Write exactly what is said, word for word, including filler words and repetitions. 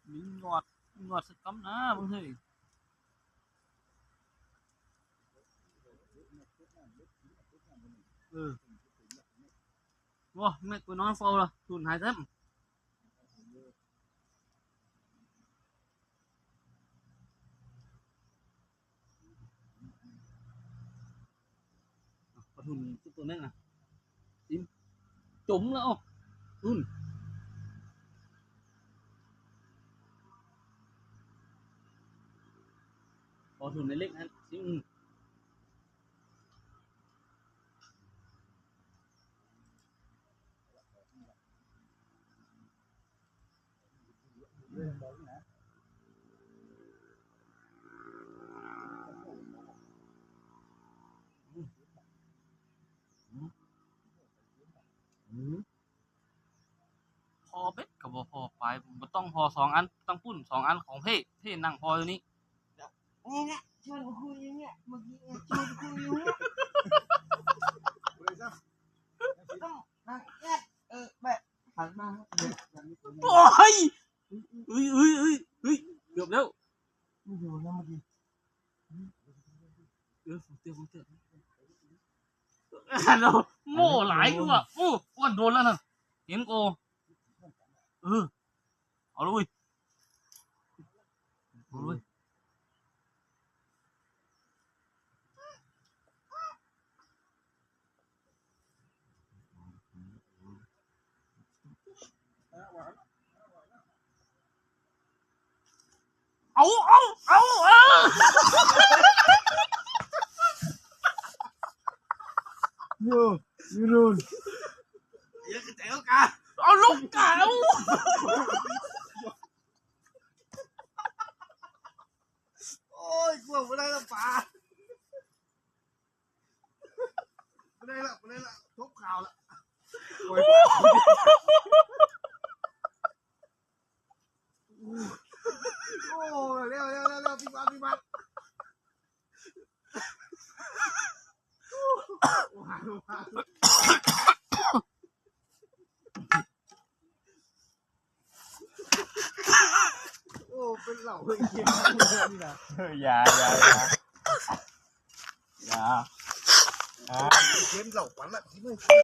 Mình ngọt, ngọt thật cắm ná, Bưng ơi. Ừ. Wow, mẹ của nó phô là thùn hai thấm. Có thùn chút tôi nét nè. Im. Chấm là ô. Thùn. Có thùn này lệnh hả? Im. Hò bếtก็บ่พอไป บ่ต้องหอสองอัน ต้องปุ้นสองอันของเพ่ เพ่นั่งหออยู่นี่ นี่แหละชวนคุยอยู่เนี่ย เมื่อกี้เนี่ยชวนคุยอยู่เนี่ย ต้องนั่งแอดเออแบบหันมาเนี่ยอย่างนี้ โอ้ย เฮ้ย เฮ้ย เฮ้ย เฮ้ย เกือบแล้ว ไม่อยู่นะเมื่อกี้ เออ ผมเตือน ผมเตือน ฮัลโหล โม่หลายกูอ่ะ โอ้ อ้วนโดนแล้วนะ เห็นโก เออ เอาเลย เอาเลย เอา เอา เอา เอา โย่ ยูรุน เดี๋ยวกระแตกกา เอาลูกกา เอา โอ้ย กลัวไม่ได้ละป๋า ไม่ได้ละ ไม่ได้ละ จบข่าวละ โอ้ย โอ้ย เร็ว เร็ว เร็ว เร็ว พี่บาส พี่บาส โอ้ย โอ้ เป็นเหล่าเฮ้ยเกมนี่นะ เออ อย่า อย่า อย่า อย่า อ่า เกมเหล่าฝันละ ที่ไม่